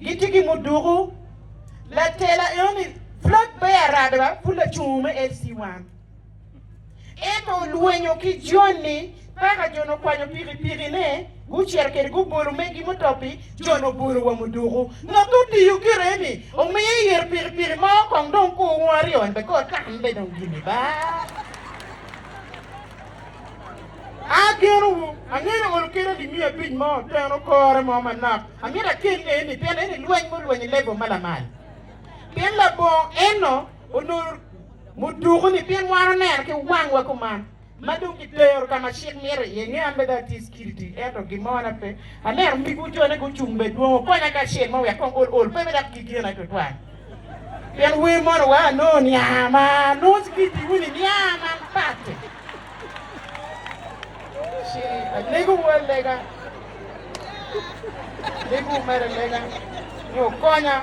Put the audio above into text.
Gitye ki muduku. Latela enoni flag bearer ba pud lacungo me LC one. Ento olwenyo ki joni paka joni okwanyo pikipiki ne gucito kede gubolo megi mutopi joni obolo wa muduku. Ngat otiyo gire eni omiye yer pikipiki mo kong dong ku wun aryo ni be ko tam be dong gini ba. Agenowu, angeyo ni olo keda limiya abic mo teno kore mo manok. Amito akel eni pien eni lweny mulweny i level ma lamal. Pien labongo eno onongo muduku ni pien wan oneno ki wangwa kuman ma dong kitero ka ma cik mito iye. Nge an bene atye security ento gin mo na pe. Aneno migwu jone gucung bene dwong okonya kacel mo wek kong ol ol pe dok gigena tutwal. Pien wer mono wa anongo niang ma nongo security wuni niang man pat. Ci alegowu alega, alegowu mere alega ni wukonya.